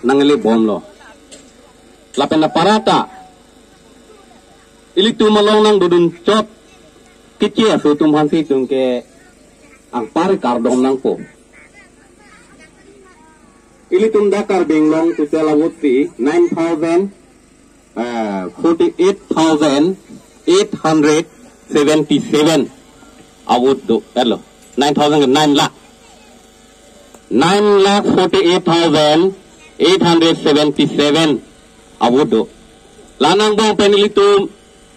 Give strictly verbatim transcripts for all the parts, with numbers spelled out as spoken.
nangle bomlo. Lapen aparata ilitum along nangdodun chot Keche aso atum aphansi itum ke anpar kardom nangpo. Ilitum dak Karbi Anglong total avote si nine thousand, eh, forty-eight thousand eight hundred seventy-seven avote do, elo. Nine thousand ke nine lakh. Nine lakh forty-eight thousand eight hundred seventy-seven avote do. La angbong pen ilitum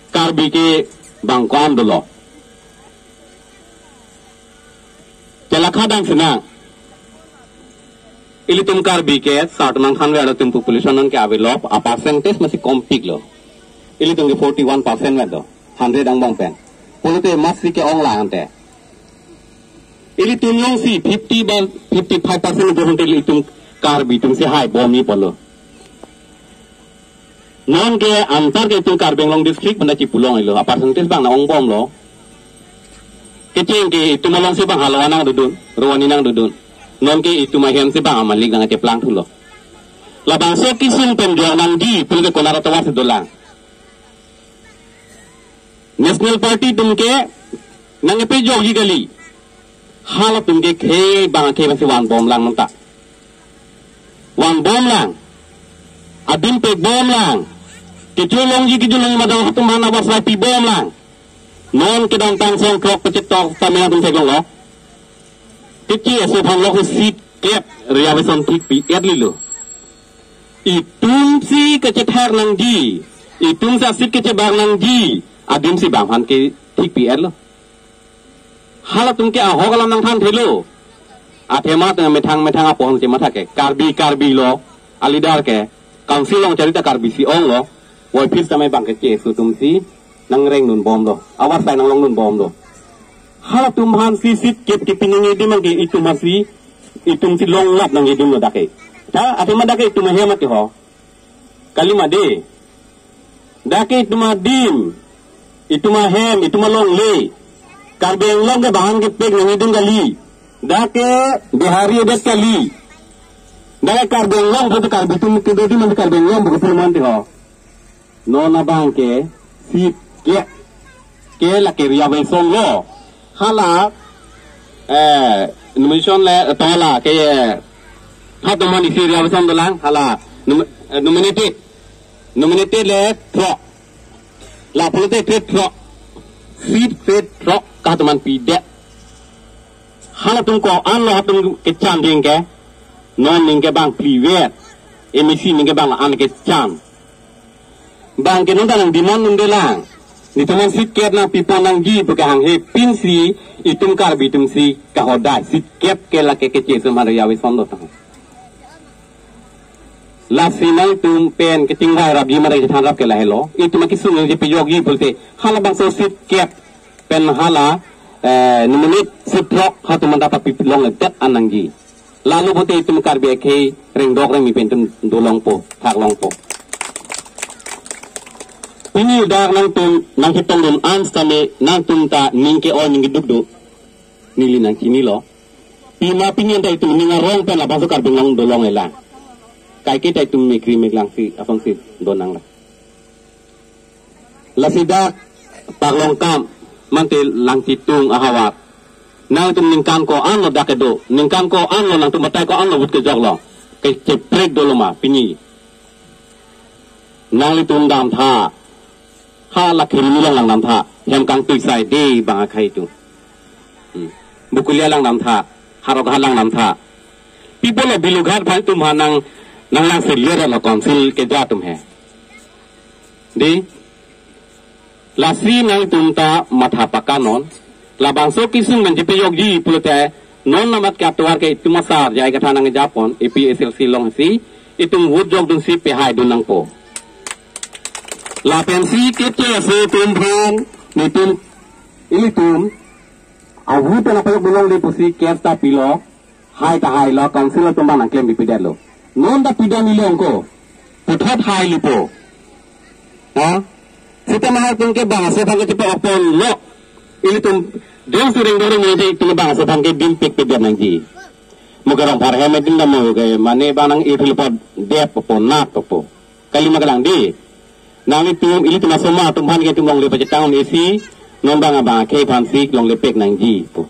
Karbi ke bang ko-an dolo. Chelakha dang sinang. Ilitum Karbi ke sar atum nangthanver atum population non ke avelop, a percentage masi kompiklo. Ilitum ke forty-one percent ver do, hundred angbong pen. Pulote masi ke-ong lang ante. Ilitum jongsi fifty ba fifty-five percent atum ante ilitum Karbi atumsi hai bomji pulo. Non ke antar ke itum Karbi Anglong district pen ta chipulong ilo, a percentage bang na-ong bomlo. Kecheng ke itum alongsi bang halo anang dodun, ro ani nangdodun. Non ke itum ahemsi bang amalik nangcheplang thulo. Labangso kesung pen jok nangji pulote konat atovar si dolang. National Party atum ke nangkepajokji kali. Halatum ke khei bang khei bangsi van bomlang nonta. Van bomlang. Adim pek bomlang. Kecholongji kejolong madang atum aphan awas lapi bomlang. Non kedamtang song klok pachetok tame atum theklonglo. Keche aso aphan lok seat kep reservation thik pi-et lilo. Itumsi kachethak nangji, itumsi aseat kachebak nangji, adimsi bang aphan ke thik pi-etlo. Halatum ke ahok alam nangthan thelo. Athema teng methang methang apo aphan chematha ke. Karbi Karbi lo, a leader ke. Council along charita Karbi si onglo. Voiphit tame bang keche aso atumsi nangreng nun bomlo. Awas sai nanglong nun bomlo. Halatum aphansi seat kep kepi nangji adim abang ke itum aphansi, itumsi longlap nangji adim lo dak ke. Ta, athema dak ke itum ahem ati ho. Kalima de. Dak ke itum adim, itum ahem, itum alongle. Karbi Anglong ke bang aphan kepek nangji adim kali. Dak ke Bihari adet kali. Dak ke Karbi Anglong pulote Karbi atum kedo adim ante Karbi Anglong pulote man ati ho. Non abang ke seat ke, ke lake reservation lo. Hala, eh, nomination le, eh, to hala ke, eh, ha atum aphan isi reservation dolang, hala, nom-, eh, nominated. Nominated le throk. La pulote ke throk. Seat ke throk, ha atum aphan pidet. Halatum ko-an lo ha atum kechan ding ke. Non ning ke bang privet. M A C ning ke bang an kechan. Bang ke non ta nang demand nunde lang. Netum aphan seat kep nangpipon nangji pu ke hanghe pinsi itum Karbi atumsi kahodai seat kep ke lake keche aso aphan reservation dotang. Lasi nangtum pen kechingvai rapji mare chethan rap ke lahelo. Itum akesung kepajokji pulote halabangso seat kep pen hala, eh, nominate seat throk ha atum anta papilongledet an nangji. Lalo pulote itum Karbi akhei rengdok rengmi pen itum dolongpo, thaklongpo. Pini dak nangtum nangchetongdun an setame nangtum ta ning ke-oi ning keduk do. Neli nangchinilo. Pima pini anta itum ning arong pen labangso Karbi Anglong dolong-elang. Kaike ta itum mekri meklangsi asonsi donanglang. Lasi dak Paklongkam mate Langchitung ahavar. Nangtum ningkan ko-an lo dak kedo, ningkan ko-an lo nangtum batai ko-an lo vote kejok lo. Kecheprek dolo ma pini. Nanglitum damtha. Hala Khirmi along langdamtha. Hem kangtui sai de bang akhei atum. Hmm. Bokolia langdamtha. Howraghat langdamtha. Pi pulo Balughat aphan itum aphan nang, nanglang selir lo council keja atum he. Dei, lasi nangtum ta matha pakanon. Labangso kesung pen chepajokji pulote non namat ke atovar ke itum asar jai katha nangjapon A P H L C alongsi itum vote jokdunsi pehaidun nangpo. Lapensi keche aso atum aphan netum ilitum a-vote pen apajok dun longle pusi case ta pilo. Hai ta hailo, council atum abang nangklem pipidetlo. Non ta pidam ilong ko. Puthot hai lipo. Ha? Sita mahal atum ke bangso aphan ke chepa-opon lo. Ilitum deng suring dorong ni itum bangso aphan ke dimpik pidet nangji. Mo ke Rongphar hem adim ta mo ke mane bang nang-ir thulpo, dep po, nat po. Kali ma kalang dei. Nanglitum, ilitum asomar atum aphan ke itum longle pachetang un-e si, non bang abang akhei aphan si longle pek nangji pu.